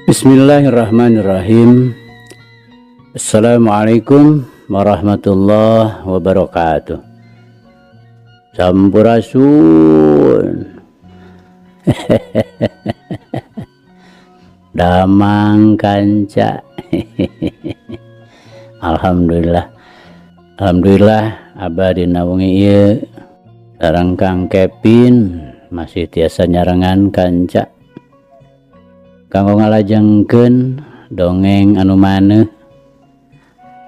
Bismillahirrahmanirrahim. Assalamualaikum warahmatullahi wabarakatuh. Sampurasun. Damang kanca. Alhamdulillah. Alhamdulillah abah dina wengi ieu sareng Kang Kevin masih tiasa nyarengan kanca. Kanggo ngalajengkeun dongeng anu maneuh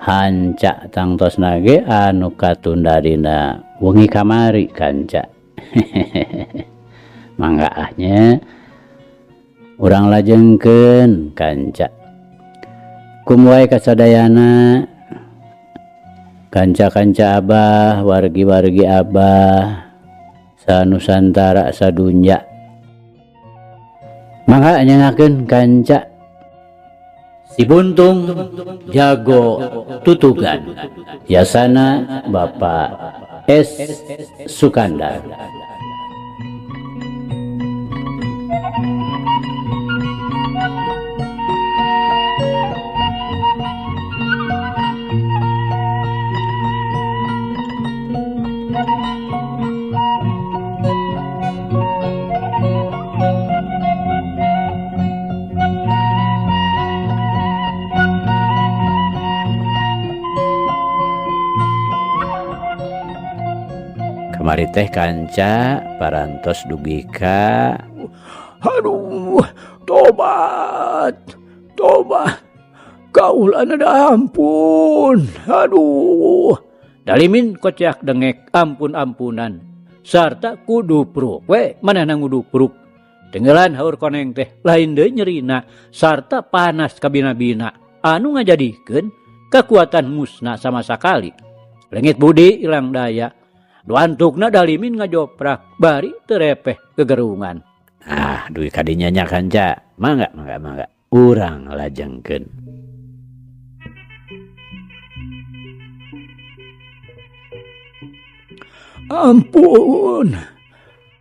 hanca tangtosna ge anu katunda dina wengi kamari kanca. Mangga ah nya urang lajengkeun kanca. Kum wae kasadayana kanca-kanca abah, wargi-wargi abah sanusantara sadunya. Mangga nyengakeun kanca Si Buntung Jago Tutugan Yasana Bapak S Sukandar. Kamari teh kanca parantos dugi ka Aduh, tobat, tobat, kaula nada ampun, aduh. Dalimin koceak dengek ampun-ampunan sarta kudupruk we manehna ngudupruk. Tenggelan haur koneng teh lain deui nyerina sarta panas kabina-bina anu ngajadikeun kekuatan musna sama sakali. Leungit budi ilang daya. Duantukna Dalimin ngajoprak bari terepeh kegerungan. Ah, duit kadinya nya kanca. Mangga, mangga, mangga. Urang lajengkeun. Ampun.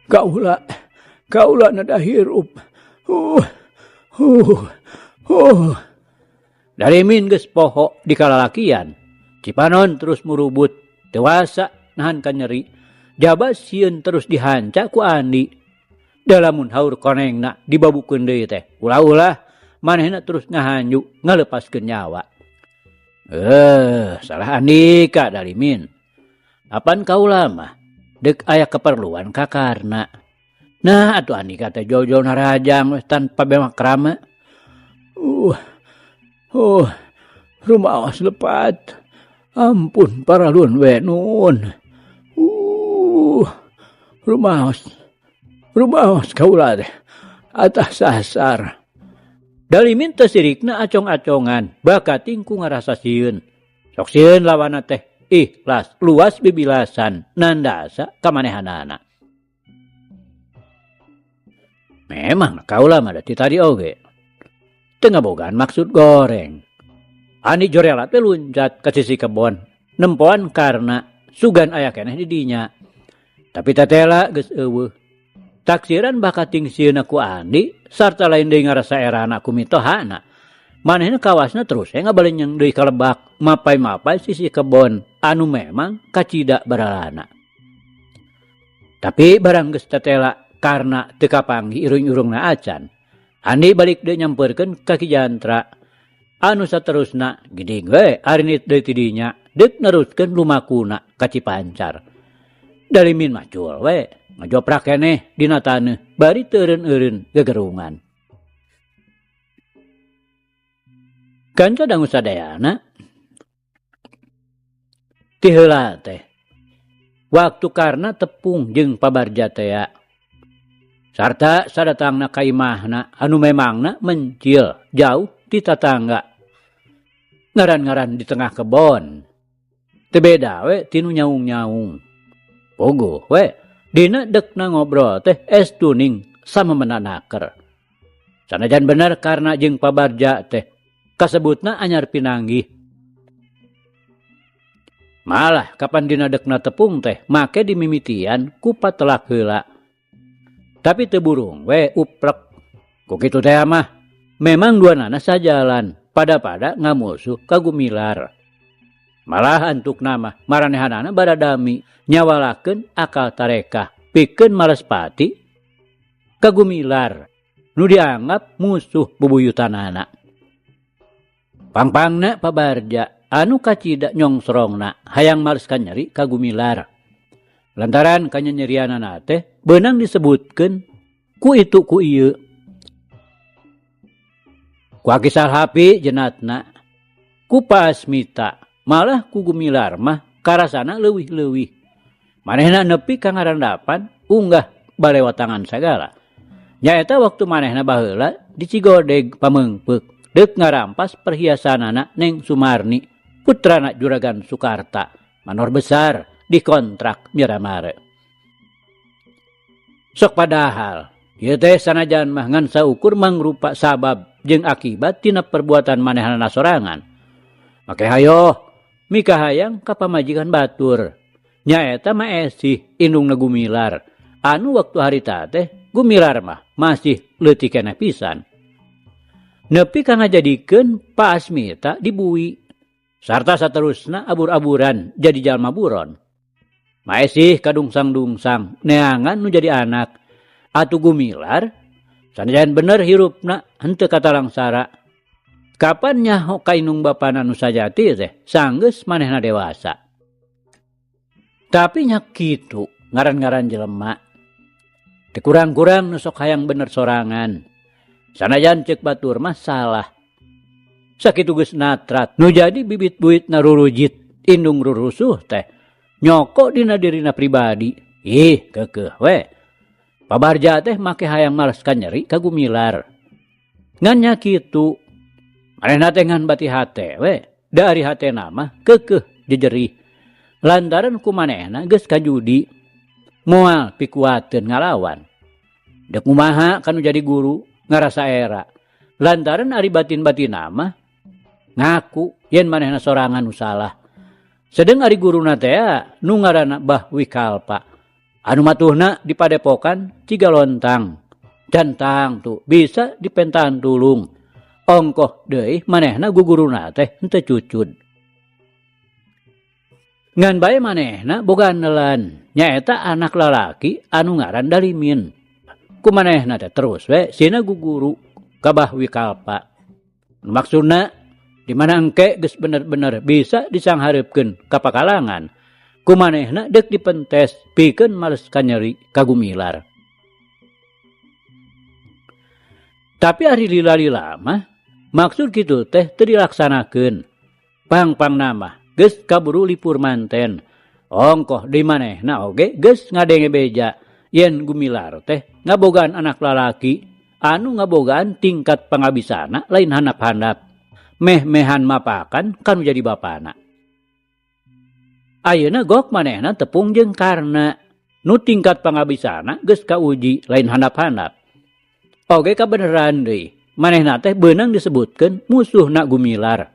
Kaula, kaula nada hirup. Dalimin geus poho di kalalakian. Cipanon terus murubut, dewasa nahan ka nyeri. Jaba sieun terus dihanca ku Andi. Dalamun haur konengna dibabukeun deui teh. Ulah-ulah manehna terus ngahanju ngalepaskeun nyawa. Salah Andika Dalimin. Apan kaula mah deuk aya keperluan ka Karna. Nah atuh Andika teh jol-jol narajang weh tanpa bemakrama. Rumaos lepat. Ampun paralun we nun. Rumaos. Rumaos kaula teh atas sasar. Dalimin teh sirikna acong-acongan, bakating ku ngarasa sieun. Sok sieun lawanna teh ikhlas, luas bibilasan, nandasa kamanehanana. Memang kaula mah da ti tadi oge. Teu ngabogaan maksud goreng. Andi jorela teh luncat ke sisi kebon, nempoan karena sugan aya keneh di dinya. Tapi tetela geus eueuh. Taksiran bakating sieuna ku Andi sarta lain deui ngarasa erana ku mitohana. Manehna kawasna terus we ngabalenyeng deui ka lebak, mapai-mapai sisi kebon anu memang kacida baralana. Tapi barang geus tetela karena teu kapanggih irung-irungna acan. Andi balik deui nyampeurkeun ka Ki Jantra. Anu saterusna giding we arinit deui ti dinya deuk neruskeun lumakuna ka Cipancar. Dalimin mah cul we ngajoprak keneh dina taneuh bari teureun-eureun gegerungan. Kanca dangu sadayana ti heula teh waktu karna tepung jeung pabarja tea sarta sadatangna ka imahna anu memangna mencil jauh ti tatangga. Ngaran-ngaran di tengah kebon. Teu beda we tinu nyaung-nyaung. Puguh we dina dekna ngobrol teh es tuning sama menanaker. Sanajan bener karna jeung pabarja teh kasebutna anyar pinanggih. Malah kapan dina dekna tepung teh make dimimitian ku patelak heula. Tapi teu burung we uprek. Ku kitu teh mah Memang duanana sajalan pada-pada ngamusuh ka Gumilar. Malah antukna mah maranehanana baradami nyawalakeun akal tarekah pikeun malespati ka Gumilar nu dianggap musuh bubuyutanana. Pangpangna Pabarja anu kacida nyongsrongna hayang males kanyeri ka Gumilar. Lantaran kanyanyerianana teh beunang disebutkeun ku itu ku ieu. Ku Aki Salhapi jenatna, ku Pa Asmita, malah ku Gumilar mah karasana leuwih-leuwih. Manehna nepi ka ngarandapan unggah balewatangan sagala. Nyaeta waktu manehna baheula di Cigodeg pameungpeuk deuk ngarampas perhiasanana Neng Sumarni, putrana Juragan Sukarta, manor besar dikontrak Miramare. Sok padahal ieu teh sanajan mah ngan saukur mangrupa sabab jeung akibat tina perbuatan manehna sorangan. Make hayoh mikahayang ka pamajikan batur. Nyaeta mah esih indungna Gumilar. Anu waktu harita teh Gumilar mah masih leutik keneh pisan. Nepi ka ngajadikeun Pa Asmita dibui. Sarta saterusna abur-aburan jadi jalma buron. Maesih kadungsang-dungsang neangan nu jadi anak. Atuh Gumilar sanajan bener hirupna henteu katalangsara. Kapan nyaho ka indung bapana nu sajati teh sanggeus manehna dewasa. Tapi nya kitu ngaran-ngaran jelema. Teu kurang-kurang nu sok hayang bener sorangan. Sanajan ceuk batur mah salah. Sakitu geus natrat nu jadi bibit buitna rurujit indung rurusuh teh nyoko dina dirina pribadi. Ih keukeuh we. Pabarja teh make hayang males kanyeri ka Gumilar. Ngan nya kitu manehna teh ngan bati hate we. Da ari hatena mah keukeuh jejerih. Lantaran ku manehna geus kajudi moal pikuateun ngalawan. Deuk kumaha kanu jadi guru ngarasa era. Lantaran ari batin-batinna mah ngaku yen manehna sorangan nu salah. Sedeng ari guruna teh nu ngaranna Bah Wikalpa. Anu matuhna di padepokan Cigalontang. Cantang tu bisa dipentaan tulung. Ongkoh deui manehna guguruna teh henteu cucud. Ngan bae manehna boga anelan, nyaeta anak lalaki anu ngaran Dalimin. Ku manehna teh terus we sina guguru ka Bah Wikalpa. Maksudna di mana engke geus bener-bener bisa disanghareupkeun ka pakalangan. Ku manehna deuk dipentes pikeun males kanyeri ka Gumilar. Tapi ari lila-lila mah maksud kitu teh teu dilaksanakeun. Pang-pangna mah geus kaburu lipur manten. Ongkoh di manehna oge geus ngadenge beja yen Gumilar teh ngabogaan anak lalaki anu ngabogaan tingkat pangabisana lain handap-handap. Meh-mehan mapakan kanu jadi bapana. Ayeuna gok manehna tepung jeung Karna nu tingkat pangabisana geus kauji lain handap-handap. Oge kabeneran deui manehna teh beunang disebutkeun musuhna Gumilar.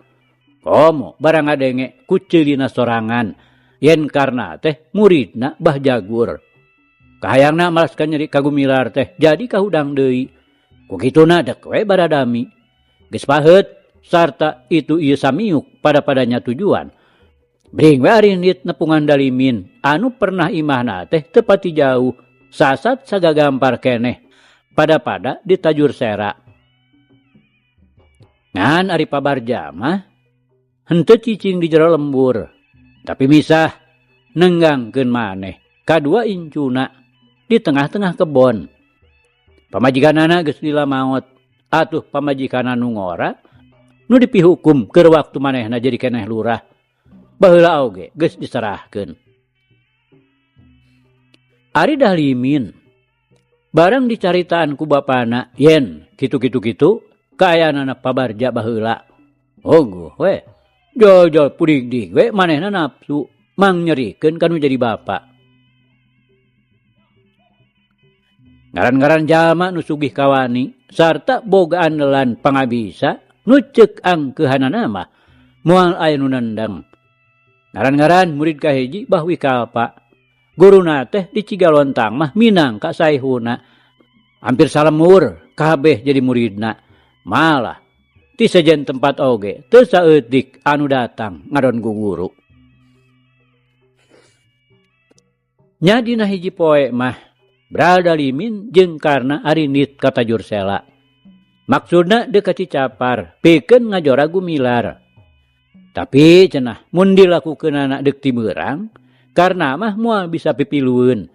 Komo barang ngadenge ku ceulina sorangan yen Karna teh muridna Bah Jagur. Kahayangna malas kanyeri ka Gumilar teh jadi kahudang deui. Ku kituna dek we baradami. Geus paheut sarta itu ieu samiuk pada-padanya tujuan. Bring we arindit nepungan Dalimin anu pernah imahna teh teu pati jauh sasat sagagampar keneh pada-pada di tajur sera. Ngan ari Pabarja mah henteu cicing di jero lembur tapi misah nenggangkeun maneh kadua incuna di tengah-tengah kebon. Pamajikanana geus lila maot atuh pamajikanana nu ngora nu dipihukum keur waktu manehna jadi keneh lurah. Baheula oge geus diserahkeun. Ari Dalimin barang dicaritaan ku bapana yen kitu-kitu kitu kaayaanana Pabarja baheula. Ogoh we jol-jol pudig-dig we manehna nafsu mangnyerikeun kanu jadi bapa. Ngaran-ngaran jalma nu sugih kawani sarta boga andelan pangabisa nu ceuk angkeuhanana mah moal aya nu nendang. Ngaran-ngaran murid kahiji Bah Wikalpa. Guruna teh di Cigalontang mah minangka saihuna. Hampir salemur kabeh jadi muridna. Malah ti sejen tempat oge teu saeutik anu datang ngadon guguru. Nya dina hiji poe mah Bral Dalimin jeung Karna arindit ka Tajur Sela. Maksudna deuk ka Cicapar pikeun ngajora Gumilar. Tapi cenah mun dilakukeunana deuk tibeurang, Karna mah moal bisa pipilueun.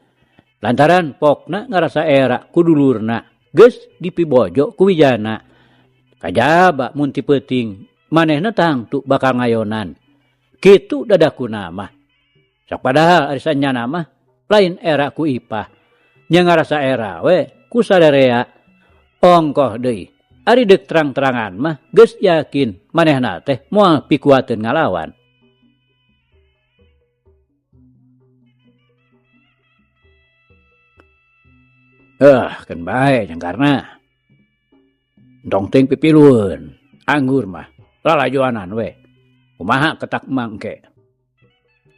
Lantaran pokna ngarasa era ku dulurna geus dipibojo ku Wijana. Kajaba mun ti peuting manehna tangtu bakal ngayonan. Kitu dadakuna mah. Sok padahal ari sanyana mah lain era ku Ipah. Nya ngarasa era we ku sarerea. Ongkoh deui ari deuk terang-terangan mah geus yakin manehna teh moal pikuateun ngalawan. Keun bae jang Karna. Entong teuing pipilueun, anggur mah lalajoanan we. Kumaha ketak emang engke.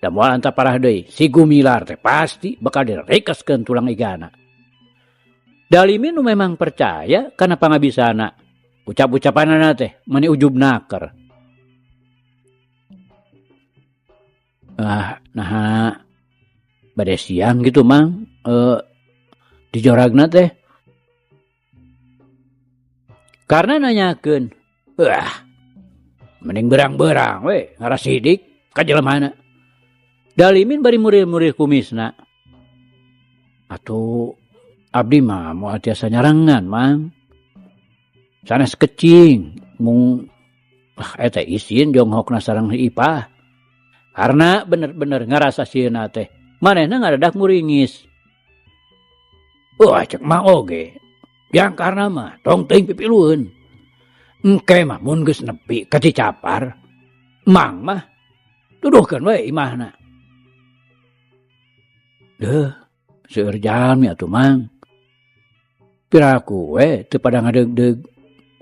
Da moal anta parah deui, si Gumilar teh pasti bakal direkeskeun tulang igana. Dalimin nu memang percaya kana pangabisana. Ucap-ucapanana teh mani ujub naker. Ah, naha bade siang gitu mang, dijoragna teh. Karena nanyakeun, wah, mending berang-berang we ngarasidik ka jelemana. Dalimin bari murir-murir kumisna. Atuh abdi mah moal tiasa nyarengan mang. Sanes kecing mung eta isin jonghokna sareng Ipah. Karena bener-bener ngarasa sieuna teh manehna ngadadak muringis. Wah, cek mah oge. Yang karena mah tong teuing pipilueun. Engke mah mun geus nepi ka Cicapar, mang mah tuduhkeun we imahna. Deuh, seueur jalmi atuh mang. Piraku we teu pada ngadeugdeug.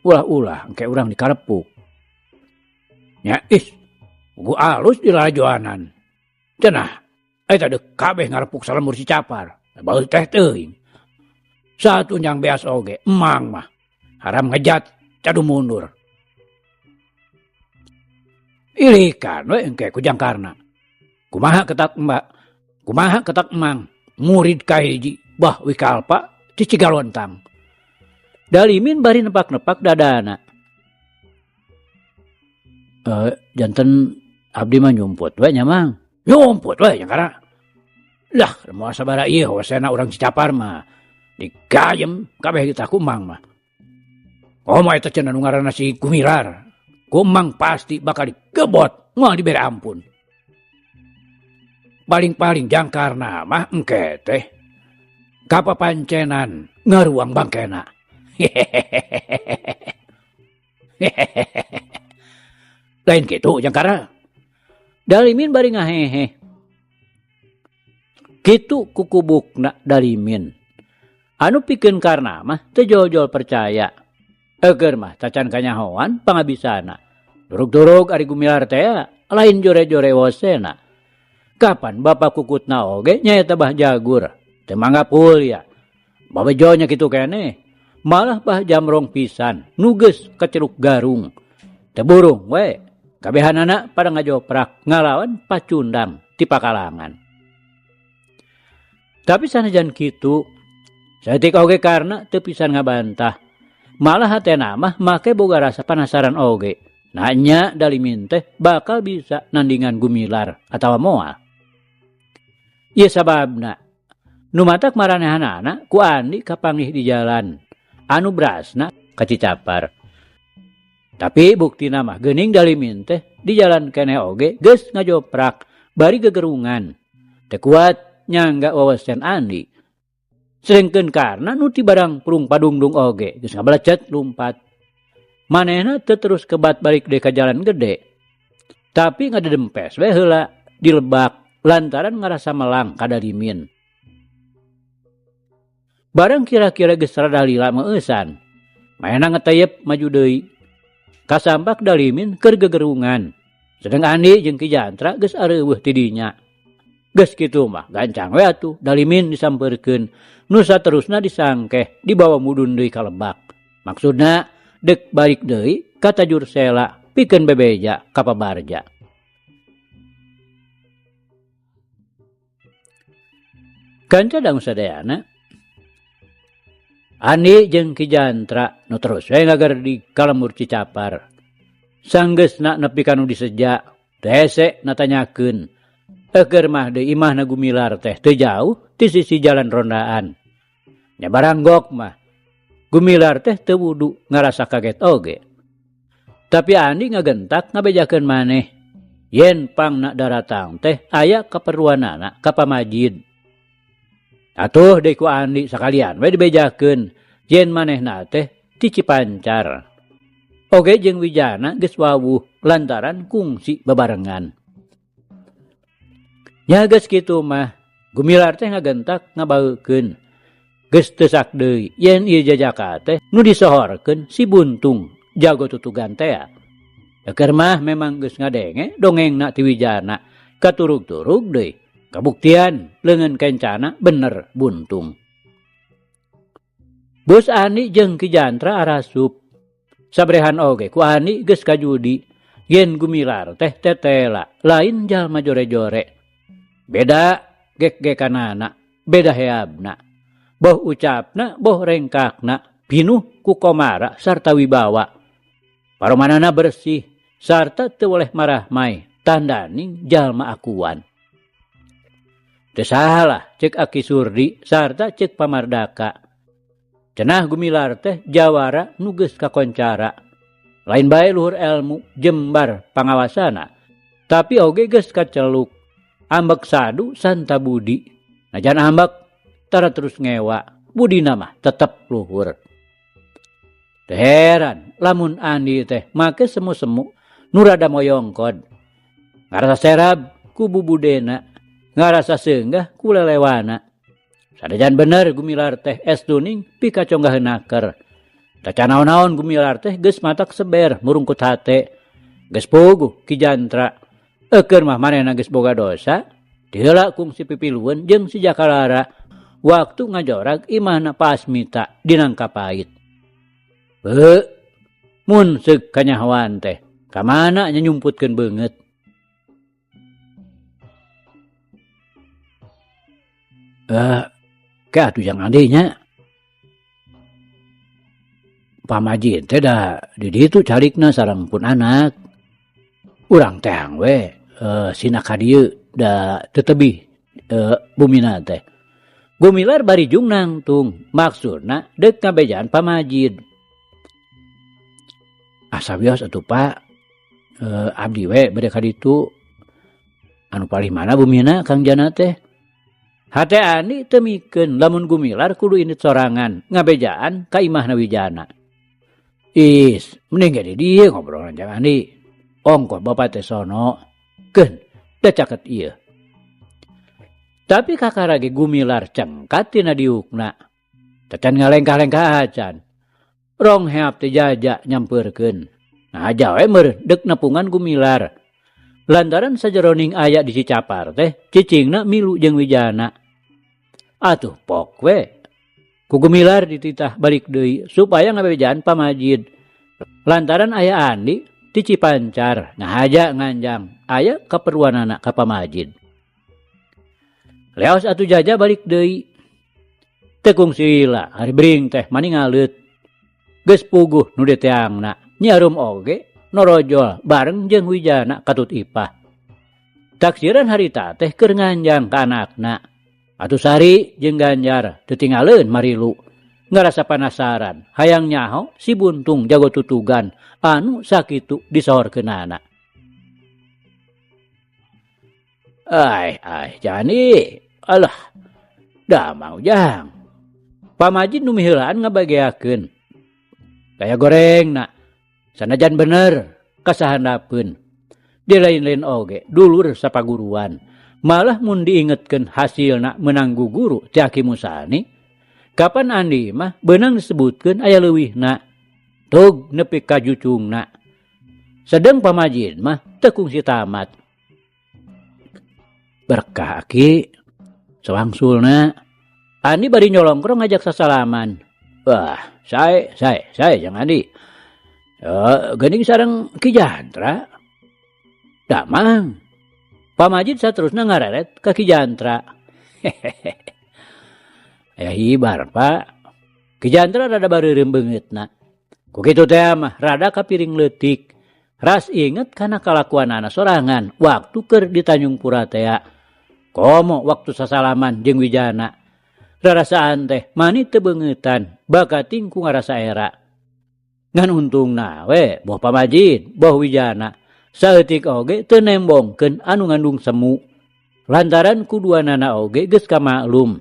Ulah-ulah engke urang dikarepuk. Nya ih, puguh alus di lalajoanan. Cenah, eta deuk kabeh ngarepuk salemur Cicapar. Baeul teh teuing. Satunjang beas oge, emang mah haram ngejat cadu mundur. Ilikan we engke ku Jangkarna. Kumaha ketak mbak, kumaha ketak emang, murid kahiji bah wikalpa ti Cigalontang. Dalimin bari nepak-nepak dadana. Janten abdi mah nyumput we nya mang. Nyumput we Jangkarna. Lah, moal sabara ieu hosena urang Cicapar mah. Digayem kabeh kita ku mang mah. Komo eta cenah nu ngaranna si Gumilar. Ku mang pasti bakal digebot, moal dibere ampun. Paling-paling Jangkarna mah engke teh kapapancenan ngaruang bangkena. Lain kitu Jangkarna. Dalimin bari ngahehe. Kitu kukubukna Dalimin. Anu pikeun Karna mah teu jol-jol percaya. Eger mah tacan kanyahoan pangabisana. Durug-durug ari Gumilar teh lain jore-jore wosena. Kapan bapak kukutna oge nyaeta Bah Jagur. Teu manggap hulya. Babejo nya kitu keneh. Malah Bah Jamrong pisan nu geus kaceluk garung. Teu burung we. Kabehanana pada ngajoprak ngalawan pacundang ti pakalangan. Tapi sanajan kitu, saeutik oge Karna teu pisan ngabantah. Malah hatena mah make boga rasa panasaran oge. Nanya Dalimin teh bakal bisa nandingan Gumilar atawa moal. Ieu sababna nu matak maranehanana ku Andi kapanggih di jalan anu brasna ka Cicapar. Tapi buktina mah geuning Dalimin teh di jalan keneh oge geus ngajoprak bari gegerungan. Teu kuat nyangga wawasan Andi. Sedengkeun Karna nu ti barang purung padungdung oge geus ngabelecet lumpat. Manehna teu terus kebat balik deui ka jalan gede. Tapi ngadedempes we heula di lebak lantaran ngarasa melang ka Dalimin. Barang kira-kira geus rada lila meueusan, manehna ngeteyep maju deui. Kasampak Dalimin keur gegerungan. Sedeng Andi jeung Ki Jantra geus areuweuh ti dinya. Geus kitu mah gancang we atuh Dalimin disampeurkeun. Nu saterusna disangkeh dibawa mudun deui ka lebak. Maksudna Dek balik deui ka Tajur Sela pikeun bebeja ka Pabarja. Kanca dangu sadayana, Andi jeung Ki Jantra nu terus we ngagerdig ka lembur Cicapar. Sanggeusna nepi ka nu diseja, teu hese natanyakeun. Eukeur mah deui imahna Gumilar teh teu jauh ti sisi jalan rondaan. Nya baranggok mah, Gumilar teh teu wudu ngarasa kaget oge. Tapi Andi ngagentak ngabejakeun maneh yen pangna daratang teh aya kaperluanana ka pamajid. Atuh deui ku Andi sakalian we dibejakeun yen manehna teh ti Cipancar. Oge jeung Wijana geus wawuh lantaran kungsi babarengan. Nya geus kitu mah Gumilar teh ngagentak ngabaukeun. Geus teu sak deui yen ieu jajaka teh nu disohorkeun si Buntung jago tutugan tea. Eukeur mah memang geus ngadenge dongengna ti Wijana katurug-turug deui. Kabuktian leungeun kencana bener Buntung. Bus Ani jeung Ki Jantra arasup. Sabrehan oge ku Ani geus kajudi yen Gumilar teh tetela lain jalma jore-jore. Beda gek-gekanana, beda heabna. Boh ucapna, boh rengkakna, pinuh ku komara sarta wibawa. Paromanana bersih sarta teu boleh marah mai tandaning jalma akuan. Teu salah cek Aki Surdi sarta cek Pamardaka. Cenah Gumilar teh jawara nu geus kakoncara. Lain bae luhur elmu jembar pangawasana, tapi oge geus kaceluk. Ambek sadu santa budi. Najan ambek tara terus ngewa, budina mah tetep luhur. Teu heran lamun Andi teh make semu-semu nu rada moyongkod. Ngarasa serab ku bubudena, ngarasa seunggah ku lelewana. Sanajan bener Gumilar teh es tuning pikaconggaheun naker. Tacan naon-naon Gumilar teh geus matak seber murungkut hate. Geus puguh Ki Jantra. Eukeur mah manehna geus boga dosa, diheula kungsi pipilueun jeung si Jakalara waktu ngajorag imahna Pasmita di Nangka Pait. Beuh, mun seuk kanyahoan teh, kamana nya nyumputkeun beungeut. Ke atuh jang Andi nya. Pamajid teh da di ditu calikna sareng pun anak. Urang teang we sina ka dieu da teu tebih bumina teh. Gumilar bari jung nangtung, maksudna deuk ngabejaan pamajid. Asa wios atuh Pak, abdi we bade ka ditu. Anu palih mana bumina Kang Jana teh? Hate Andi teu mikeun lamun Gumilar kudu indit sorangan ngabejaan ka imahna Wijana. Is, mending ge di dieu ngobrol jang Andi. Ongkoh bapa teh sono, keun da caket ieu. Tapi kakara ge Gumilar cengkat tina diukna. Tacan ngalengkah-lengkah acan. Rong heap teh jaja nyampeurkeun. Nah aja we meureun deuk nepungan Gumilar. Lantaran sajeroning aya di Cicapar teh cicingna milu jeung Wijana. Atuh pok we. Ku Gumilar dititah balik deui supaya ngabejaan pamajid. Lantaran aya Andi ti Cipancar ngahaja nganjang aya kaperluanana ka pamajid. Leos atuh jaja balik deui. Teu kungsi lila hari bring teh mani ngaleut. Geus puguh nu diteangna Nyi Arum oge norojol bareng jeung Wijana katut ipah. Taksiran harita teh keur nganjang ka anakna. Atuh Sari jeung Ganjar teu tingaleun marilu. Ngarasa panasaran, hayang nyaho si Buntung jago tutugan anu sakitu disohorkeunana. Ai, ai, jani, alah, damang ujang. Pamajid nu miheulaan ngabageakeun. Gaya gorengna, sanajan bener kasahandapeun. Di lain-lain oge, dulur sapaguruan. Malah mun diingetkeun hasilna meunang guguru ti Aki Musani, kapan Andi mah beunang disebutkeun aya leuwihna. Tug nepi ka jucungna. Sedeng pamajid mah teu kungsi tamat. Berkah Aki, sawangsulna. Andi bari nyolongkrong ngajak sasalaman. Wah, sae, sae, sae jang Andi. Geuning sareng Ki Jantra. Damang. Pamajid saterusna ngareret ka Ki Jantra. Aya hibar, Pak. Ki Jantra rada bareureum beungeutna. Ku kitu teh mah rada kapiring leutik. Ras inget kana kalakuanana sorangan waktu keur di Tanjung Pura tea. Komo waktu sasalaman jeung Wijana. Rarasaan teh mani teu beungeutan bakating ku ngarasa era. Ngan untungna we boh Pamajid boh Wijana saeutik oge teu nembongkeun anu ngandung semu. Lantaran kuduanana oge geus kamaklum.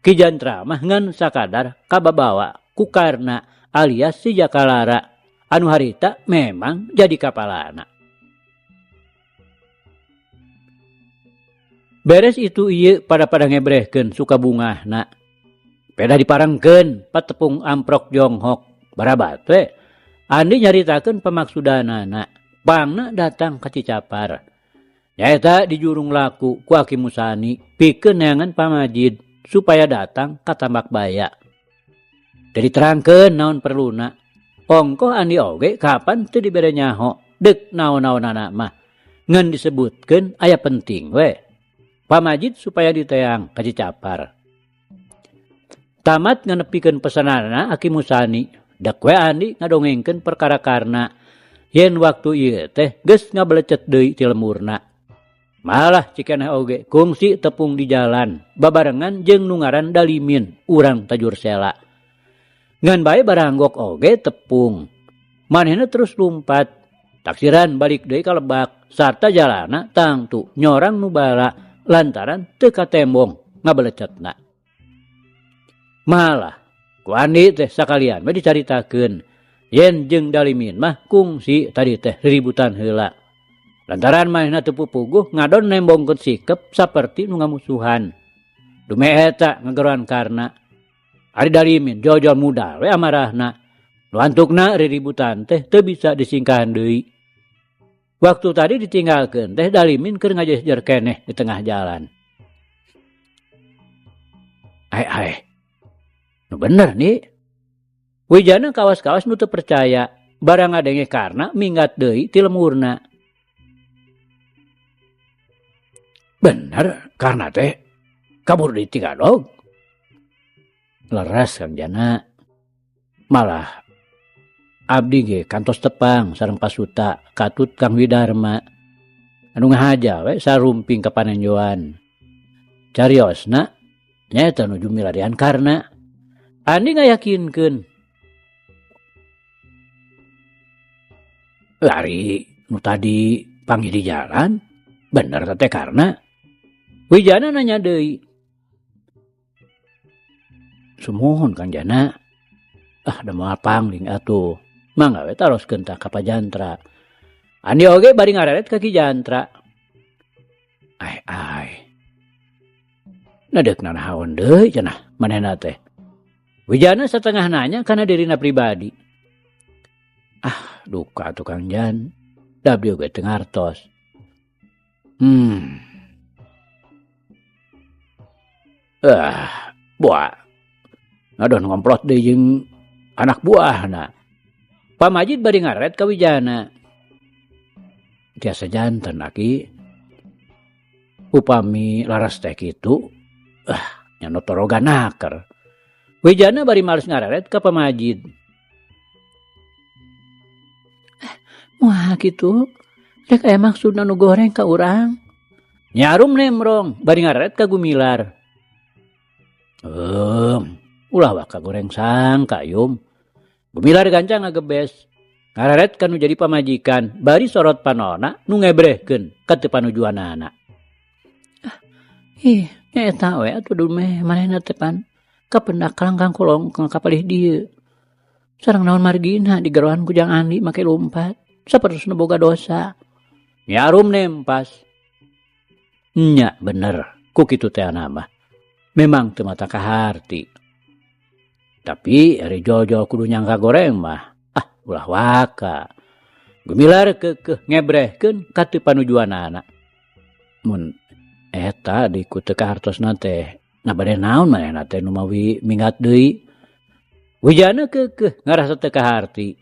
Ki Jantra mah ngan sakadar kababawa ku Karna alias si Jakalara anu harita memang jadi kapalana. Beres itu ieu pada-pada ngebrehkeun sukabungahna. Peda diparengkeun patepung amprok jonghok barabat we. Andi nyaritakeun pamaksudanana, pangna datang ka Cicapar. Nyaeta dijurung laku ku Aki Musani pikeun neangan Pamajid supaya datang ka Tambak Baya. Teu diterangkeun naon perluna. Ongkoh Andi oge kapan teu dibere nyaho deuk naon-naonana mah. Ngan disebutkeun aya penting we. Pamajid supaya diteang ka Cicapar. Tamat nganepikeun pesanana Aki Musani, dek we Andi ngadongengkeun perkara Karna yen waktu ieu teh geus ngabelecet deui ti lemurna. Malah cikeneh oge kungsi tepung di jalan babarengan jeung nu ngaran Dalimin urang Tajur Sela. Ngan bae baranggok oge tepung. Manehna terus lumpat, taksiran balik deui ka lebak sarta jalana tangtu nyorang nu bala lantaran teu katembong ngabelecetna. Malah ku Andi teh sakalian we dicaritakeun yen jeung Dalimin mah kungsi tadi teh riributan heula. Lantaran manehna teu pupuguh ngadon nembongkeun sikep saperti nu ngamusuhan. Dume eta ngageroan Karna. Ari Dalimin jol-jol mudal we amarahna. Nu antukna riributan teh teu bisa disingkahan deui. Waktu tadi ditinggalkeun teh Dalimin keur ngajejer keneh di tengah jalan. Ai ai. Nu bener nih. Wijana kawas-kawas nu teu percaya barang ngadenge Karna minggat deui ti lemurna. Bener Karna teh kabur di Tigadog. Leres Kang Jana. Malah abdi ge kantos tepang sareng Pasuta katut Kang Widarma. Anu ngahaja we sarumping ka panenjoan. Cariosna nyaeta nuju milarian Karna. Andi ngayakinkeun. Lari nu tadi panggih di jalan bener teh Karna. Wijana nanya deui. Sumuhun Kang Jana. Ah da moal pangling atuh. Mangga we taroskeun tah ka Pajantra. Andi oge bari ngareret ka Ki Jantra. Ai ai. Nadeukna naon deui cenah manehna teh. Wijana satengah nanya kana dirina pribadi. Ah duka atuh Kang Jan. Da abdi oge teu ngartos. Ah, buah. Ngadon ngomplot deui jeung anak buahna. Pamajid bari ngaret ka Wijana. Tiasa janten aki. Upami laras teh kitu, ah nya notoroga naker. Wijana bari males ngareret ka Pamajid. Wah kitu, rek aya maksudna nu goreng ka urang. Nyarum nemrong bari ngareret ka Gumilar. Ulah waka goreng sangka yum. Gumilar gancang ngagebes. Ngareret ka nu jadi pamajikan bari sorot panona nu ngebrehkeun ka teu panujuanana. Ih, nya eta we atuh dumeh manehna teh pan kapendak kalangkang kolong ka palih dieu. Sareng naon margina digeroan ku Jang Andi make lumpat. Sapertos nu boga dosa. Nyarum nempas. Nya bener ku kitu teh mah. Memang teu mata kaharti. Tapi ari jol-jol kudu nyangka goreng mah, ah ulah waka. Gumilar keukeuh ngebrehkeun ka teu panujuanana. Mun eta di ku teu kahartosna teh, na bade naon manehna teh nu mawi minggat deui. Wijana keukeuh ngarasa teu kaharti.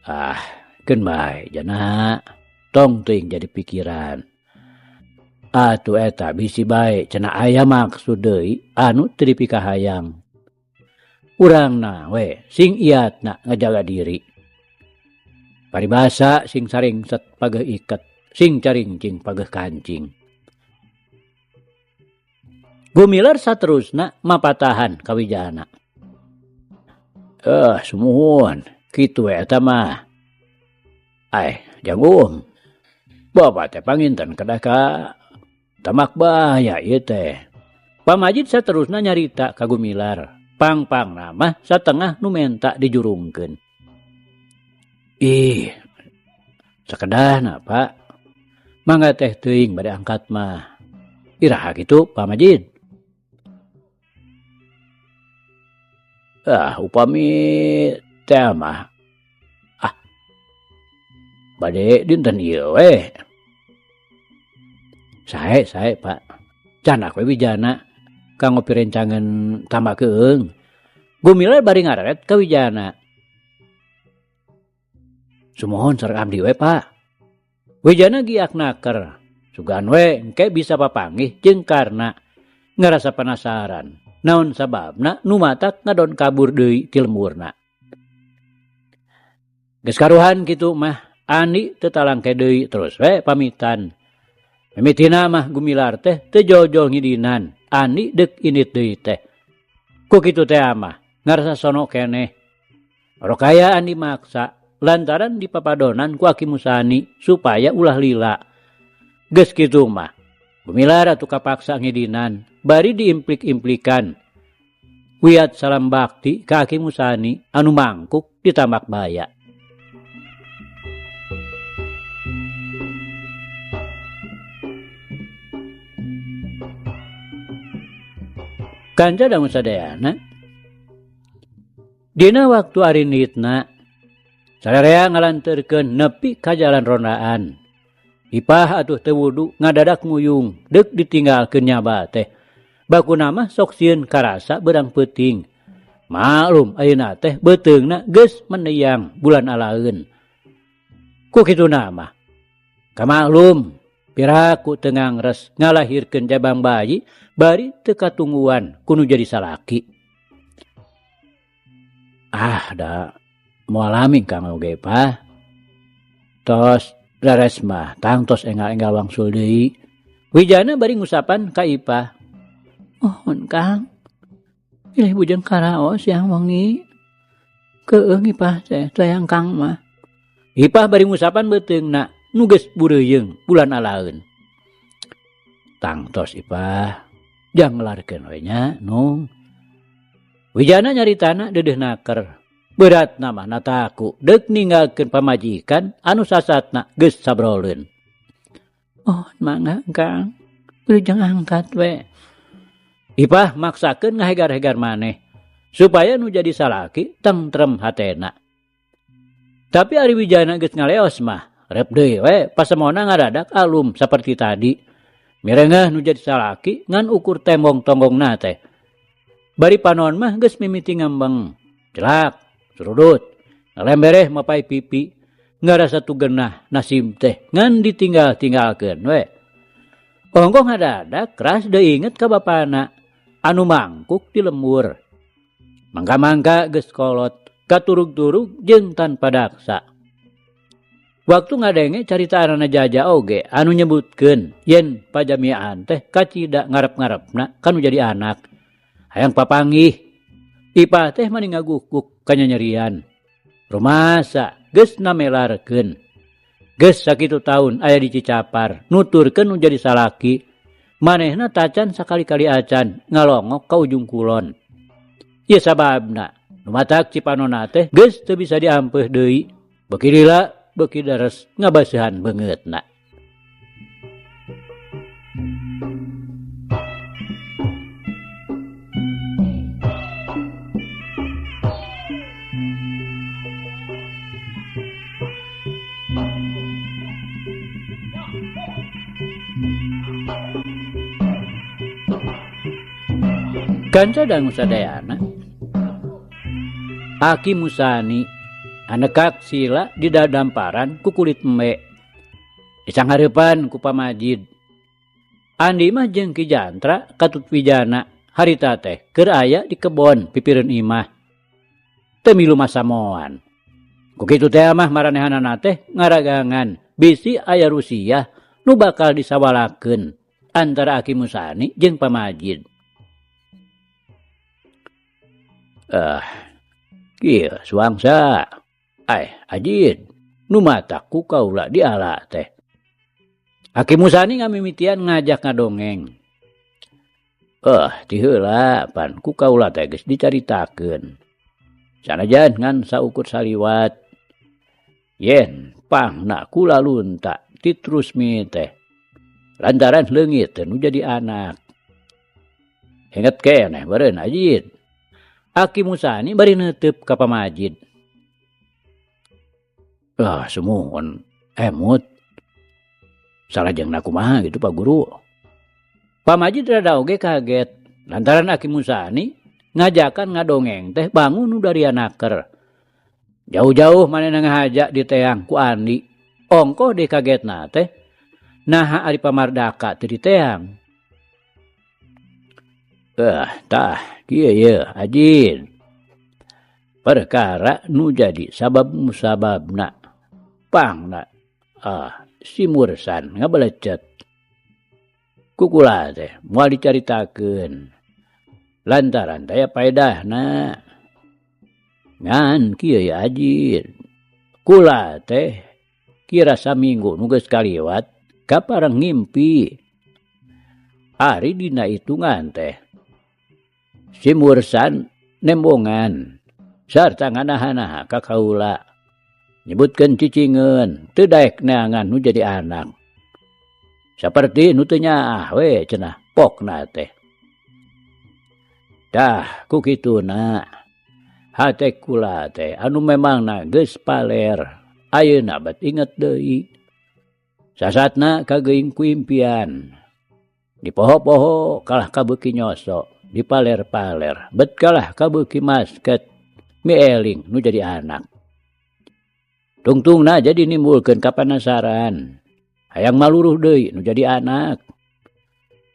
Ah, keun bae jana. Tong teuing jadi pikiran. Atuh eta bisi bae cenah aya maksud deui anu teu dipikahayang. Urangna we sing iatna ngajaga diri. Paribasa sing saringset pageuh iket, sing caringcing pageuh kancing. Gumilar saterusna mapatahan ka Wijana. Sumuhun, kitu we eta mah. Ai, jang um. Bapak teh panginten kedah ka tamak bahaya ieu teh. Pamajid saterusna nyarita ka Gumilar. Pang-pangna mah satengah nu menta dijurungkeun. Ih, sakedahna Pak. Mangga teh teuing bade angkat mah. Iraha kitu Pak Majid. Ah, upami teh mah. Ah, bade dinten ieu we. Sae, sae Pak. Canak we Wijana kanggo pirencangan tambah keung. Gumilar bari ngareret ka Wijana. Sumuhun sareng abdi we Pak. Wijana giak naker. Sugan we engke bisa papanggih jeung Karna. Ngarasa penasaran. Naon sababna nu matak ngadon kabur deui ti lemburna. Geus karuhan kitu mah Andi teu talangke deui terus we pamitan. Mimitina mah Gumilar teh teu jol-jol ngidinan. Andi deuk indit deui teh. Ku kitu teh mah ngarasa sono keneh. Rokaya Andi maksa lantaran dipapadonan ku Aki Musani supaya ulah lila. Geus kitu mah Gumilar atuh kapaksa ngidinan bari diimplik-implikan. Wiat salam bakti ka Aki Musani anu mangkuk ditambak baya. Kanca dangu sadayana. Dina waktu arinitna sararea ngalanteurkeun nepi ka jalan rondaan. Ipah atuh teu wudu ngadadak nguyung deuk ditinggalkeun nyaba teh. Bakuna mah sok sieun karasa beurang peuting. Maklum ayeuna teh beuteungna geus meneyang bulan alaeun. Ku kituna mah kamaklum piraku teu ngangres ngalahirkeun jabang bayi bari teu katungguan ku nu jadi salaki. Ah da moal lami Kang oge Pak. Tos rares mah tangtos enggal-enggal wangsul deui. Wijana bari ngusapan ka Ipah. Mohon Kang, pilih bujang karaos yang wengi. Keung Ipah teh tayang Kang mah. Ipah bari ngusapan beuteungna nu geus bureuyeung bulan alaeun. Tangtos Ipah, jang ngelarkeun we nya nung. Wijana nyaritana deudeuh naker. Berat nama nataku deuk ninggalkeun pamajikan anu sasatna geus sabroleun. Oh, mangga Kang, bujang angkat we. Ipah maksakeun ngahegar-hegar maneh supaya nu jadi salaki tentrem hatena. Tapi ari Wijana geus ngaleos mah, rep deui we pasemona ngadadak alum saperti tadi. Mirengah nu jadi salaki ngan ukur tembong tonggongna teh. Bari panon mah geus mimiti ngambeng. Celak, surudut, ngalembereh mapai pipi, ngarasa tu genah nasib teh ngan ditinggal-tinggalkeun we. Ongkoh ngadadak keras deui inget ka bapana anu mangkuk di lembur. Mangka-mangka geus kolot, katurug-turug jeung tanpa daksa. Waktu ngadenge carita anana Jaja oge anu nyebutkeun yen pajamiaan teh kacida ngarep-ngarepna kanu jadi anak. Hayang papanggih. Ipah teh mani ngagukuk kanyanyerian. Rumasa geus namelarkeun. Geus sakitu taun aya di Cicapar, nuturkeun nu jadi salaki. Manehna tacan sakali-kali acan ngalongok ka ujung kulon. Ieu sababna nu matak Cipanona teh geus teu bisa diampeuh deui. Beuki lila beuki deres ngabaseuhan beungeutna. Kanca dangu sadayana, Aki Musani Anekak sila didadamparan ku kulit embe. Disanghareupan ku Pamajid. Andi mah jeung Ki Jantra katut Wijana harita teh keur aya di kebon pipireun imah. Teu milu masamoan. Ku kitu teh mah maranehanana teh ngaragangan bisi aya rusiah nu bakal disawalakeun antara Aki Musani jeung Pamajid. Kieu suangsa. Ai, Ajid, nu matak ku kaula diala teh. Aki Musani ngamimitian ngajak ngadongeng. Ti heula pan ku kaula teh geus dicaritakeun. Sanajan ngan saukur saliwat. Yen pangna kula lunta titrusmi teh. Lantaran leungit teh nu jadi anak. Inget keneh beureun Ajid. Aki Musani bari neuteup ka Pamajid. Sumuhun emut. Salajengna kumaha gitu Pak Guru. Pamajid rada oge kaget lantaran Aki Musani ngajakan ngadongeng teh bangun nu dari anaker. Jauh-jauh manehna ngahaja di teang ku Andi. Ongkoh deui kagetna teh naha ari pamardaka teu diteang. Tah kieu ye Ajid. Perkara nu jadi sabab musababna pangna si Mursan ngabelecet. Kukula teh moal dicaritakeun. Lantaran teh paedahna. Ngan kieu ya Ajid. Kula teh kira saminggu nu geus kaliwat kapareng ngimpi. Ari dina hitungan teh si Mursan nembongan sarta nganaha-naha ka kaula. Nyebutkeun cicingeun teu daek neangan nu jadi anak. Saperti nu teu nyaah we cenah pokna teh. Tah ku kituna hate kula teh anu memangna geus paler ayeuna bet inget deui. Sasatna kageuing ku impian. Dipoho-poho kalah kabeuki nyoso, dipaler-paler bet kalah kabeuki masket mieling nu jadi anak. Tungtungna jadi nimbulkeun kapanasaran. Hayang maluruh deui nu jadi anak.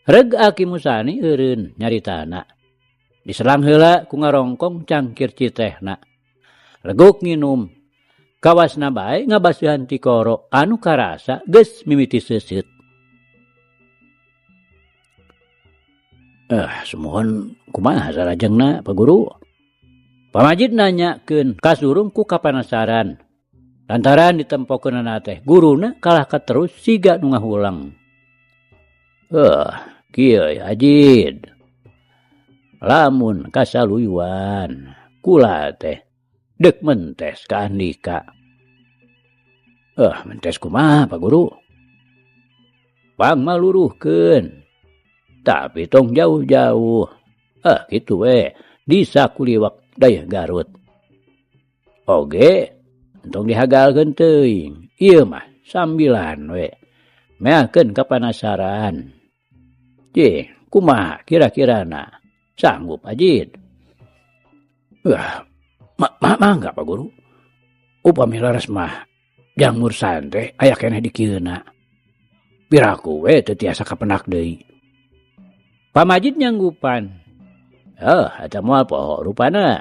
Reg Aki Musani eureun nyaritana. Diselang heula ku ngarongkong cangkir citehna. Leguk nginum. Kawasna bae ngabaseuhan tikoro anu karasa geus mimiti seuseut. Sumuhun kumaha salajengna Pak Guru? Pamajid nanyakeun kasurung ku kapanasaran. Lantaran ditempokeunana teh guruna kalah ka terus siga nu ngahulang. Kieu ya Ajid. Lamun kasaluyuan kula teh deuk mentes ka Andika. Mentes kumaha Pak Guru? Pang maluruhkeun. Tapi tong jauh-jauh. Kitu we di sakuliwak dayeuh Garut. Oge entong dihagalkeun teuing. Ieu mah sambilan we. Meakeun kapanasaran. Cih, kumaha kira-kirana? Sanggup Ajid? Mangga Pak Guru. Upami leres mah jang Mursan teh aya keneh di kieuna. Piraku we teu tiasa kapenak deui. Pamajid nyanggupan. Eta moal poho rupana.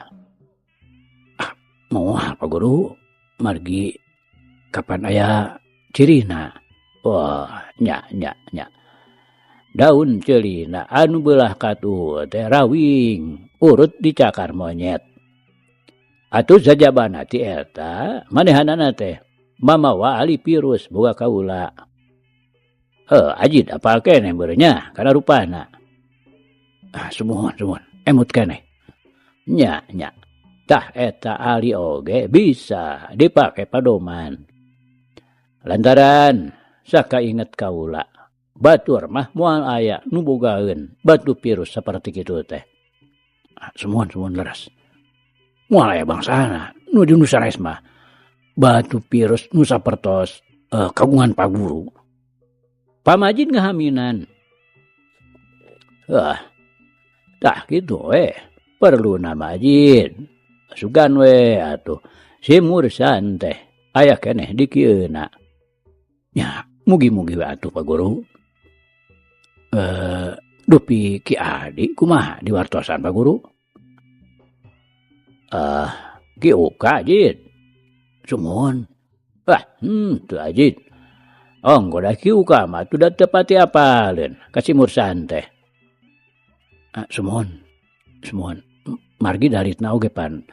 Moal Pak Guru. Margi kapan aya cirina. Wah, nya nya nya. Daun celina anu beulah katuhu teh rawing urut dicakar monyet. Atuh sajabana ti eta manehanana teh mamawa ali virus boga kaula. Ajid apal keneh beureun nya kana rupana. Sumuhun sumuhun emut keneh. Nya nya. Tah eta ali oge bisa dipake padoman. Lantaran sakainget kaula batur mah moal aya nu bogaeun batu virus saperti kitu teh. Sumuhun sumuhun leres. Moal aya bangsana nu di nu sanes mah batu virus nu sapertos kagungan Pak Guru. Pamajid ngahaminan. Tah kitu we perlu na Majid. Sugan we atuh Si Mursan teh aya keneh di kieuna. Nya, mugi-mugi we atuh Pak Guru. Dupi Ki Adi kumaha diwartosan Pak Guru? Ki Uka Jid. Sumuhun. Ah, teu Ajid. Onggo da Ki Uka mah tuh da teu pati apaleun ka si Mursan teh. Ah, sumuhun. Sumuhun. Margi daritna oge pan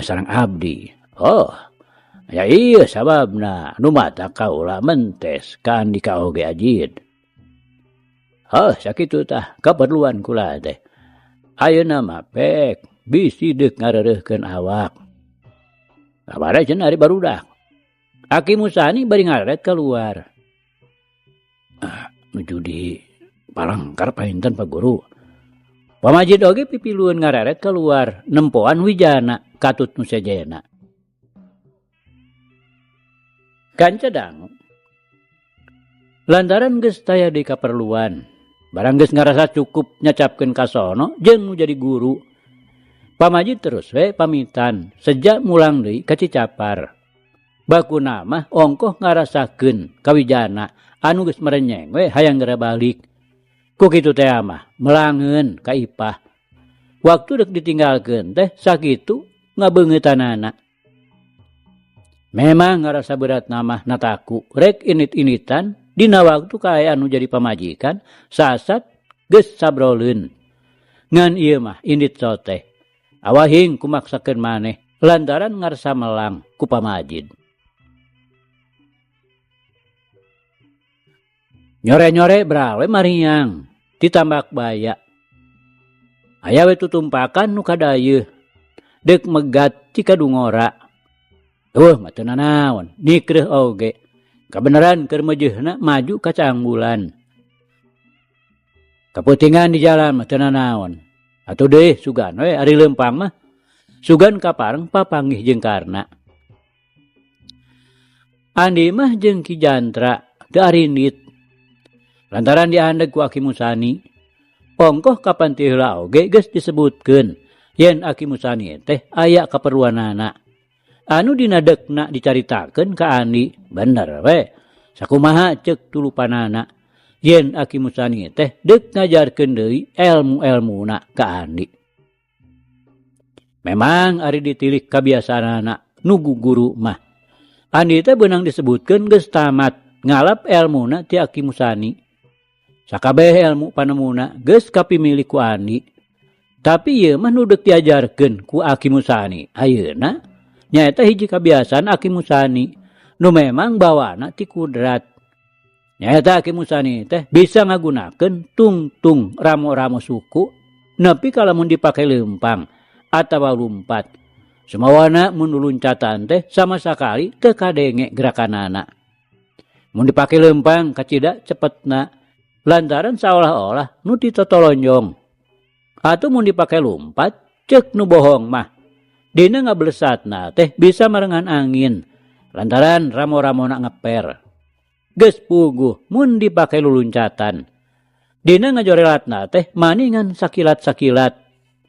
sareng abdi. Oh, ya iya sababna nu mata kaula mentes ka andika oge Ajid. Heuh, sakitu tah kaperluan kula teh. Ayeuna mah pek bisi deuk ngareureuhkeun awak. Kabare cenah ari barudak. Aki Musani bari ngareret keluar. Ah, nuju di palangkar painten Pak Guru. Pamajid oge pipilueun ngareret keluar nempoan wijana katut nu sejena. Kanca dangu. Lantaran geus taya deui kaperluan, barang geus ngarasa cukup nyacapkeun kasono jeung nu jadi guru. Pamajid terus we pamitan sejak mulang deui ka Cicapar. Bakuna mah ongkoh ngarasakeun kawijana anu geus merenyeng we hayang geura balik. Ku kitu teh mah melangeun ka Ipah. Waktu dek ditinggalkeun teh sakitu ngabeungeutanana. Memang ngarasa berat namah nataku rek init-initan dina waktu kaayaan nu jadi pamajikan sasat geus sabroleun. Ngan ieu mah indit soteh. Awahing kumaksakeun maneh lantaran ngarasa melang ku pamajid. Nyore-nyore brawe mariang ditambak baya. Aya we tutumpakan nu kadayeuh deuk megat cikadungora. Eueuh mah teu nanaon, nikreuh oge. Kabeneran keur meujeuhna maju ka caangbulan. Kaputingan di jalan mah teu nanaon. Atuh deui sugan we ari leumpang mah. Sugan kapareng papanggih jeung Karna. Andi mah jeung Ki Jantra teu arindit. Lantaran diandeg ku Aki Musani. Ongkoh kapan ti heula oge geus disebutkeun yen Aki Musani teh aya kaperluanana. Anu dina dekna dicaritakeun ka Andi, bener we. Sakumaha ceuk tulupanana yen Aki Musani teh deuk ngajarkeun deui elmu-elmuna ka Andi. Memang ari ditilik kabiasaanana nu guru mah. Andi teh beunang disebutkeun geus tamat ngalap elmuna ti Aki Musani. Sakabeh elmu panemuna geus kapimilik ku Andi. Tapi ieu mah nu deuk diajarkeun ku Aki Musani ayeuna nyaeta hiji kabiasaan Aki Musani nu memang bawana ti kudrat. Nyaeta Aki Musani teh bisa ngagunakeun tungtung ramo-ramo suku nepi ka lamun dipake leumpang atawa lumpat. Sumawana mun luncatan teh sama sakali teu kadenge gerakanana. Mun dipake leumpang kacida cepetna lantaran seolah-olah nu ditotolonjong. Atuh mun dipake lumpat ceuk nu bohong mah. Dina ngablesatna teh bisa marengan angin lantaran ramo-ramona ngeper. Geus puguh mun dipake luluncatan. Dina ngajorelatna teh maningan sakilat-sakilat.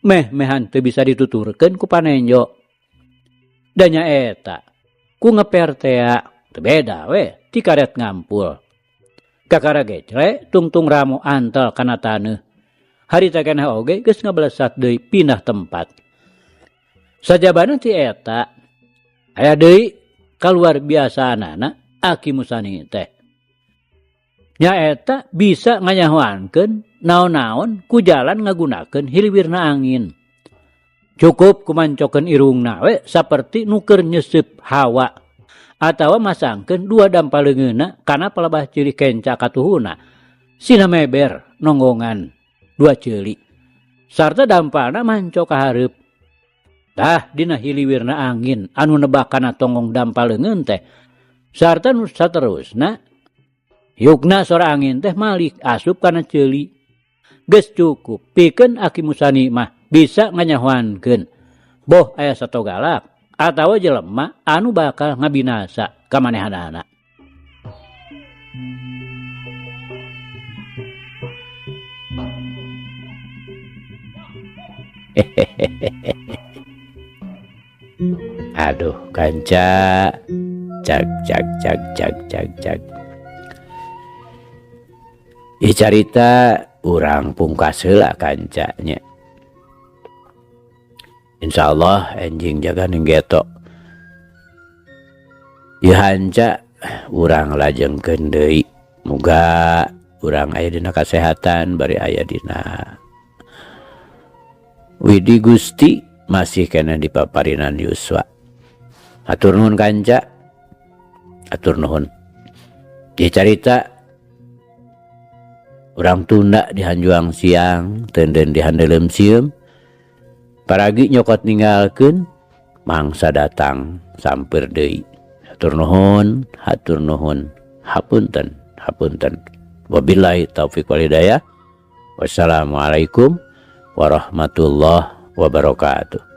Meh-mehan teu bisa dituturkeun ku panenjo. Da nya eta ku ngeper tea teu beda we ti karet ngampul. Kakara gecle tungtung ramo antel kana taneuh. Harita keneh oge geus ngablesat deui pindah tempat. Sajabana ti eta aya deui kaluar biasaanana Aki Musani teh. Nyaeta bisa nganyahoankeun naon-naon ku jalan ngagunakeun hiliwirna angin. Cukup kumancokeun irungna we saperti nu keur nyeseup hawa atawa masangkeun dua dampal leungeunna kana palebah ceuli kenca katuhuna. Sina meber nonggongan dua ceuli sarta dampalna manco ka hareup. Tah dina hiliwirna angin anu nebak kana tonggong dampal leungeun teh sarta nu saterusna yukna sora angin teh malik asup kana ceuli. Geus cukup pikeun Aki Musani mah bisa nganyahoankeun boh aya sato galak atawa jelema anu bakal ngabinasa ka manehanana. Aduh kanca, cag cag cag cag cag cag. Ieu carita urang pungkas heula kanca nya. Insyaallah enjing jaga ning geto. Ieu hanca urang lajengkeun deui. Muga urang aya dina kasehatan bari aya dina Widi Gusti masih keneh di paparinan yuswa. Hatur nuhun kanca. Hatur nuhun. Ieu carita urang tunda di hanjuang siang, tenden di handeuleum sieum. Paragi nyokot ninggalkeun mangsa datang sampeur deui. Hatur nuhun, hatur nuhun. Hapunten, hapunten. Wabillahi taufik wal hidayah. Wassalamualaikum warahmatullahi wabarakatuh.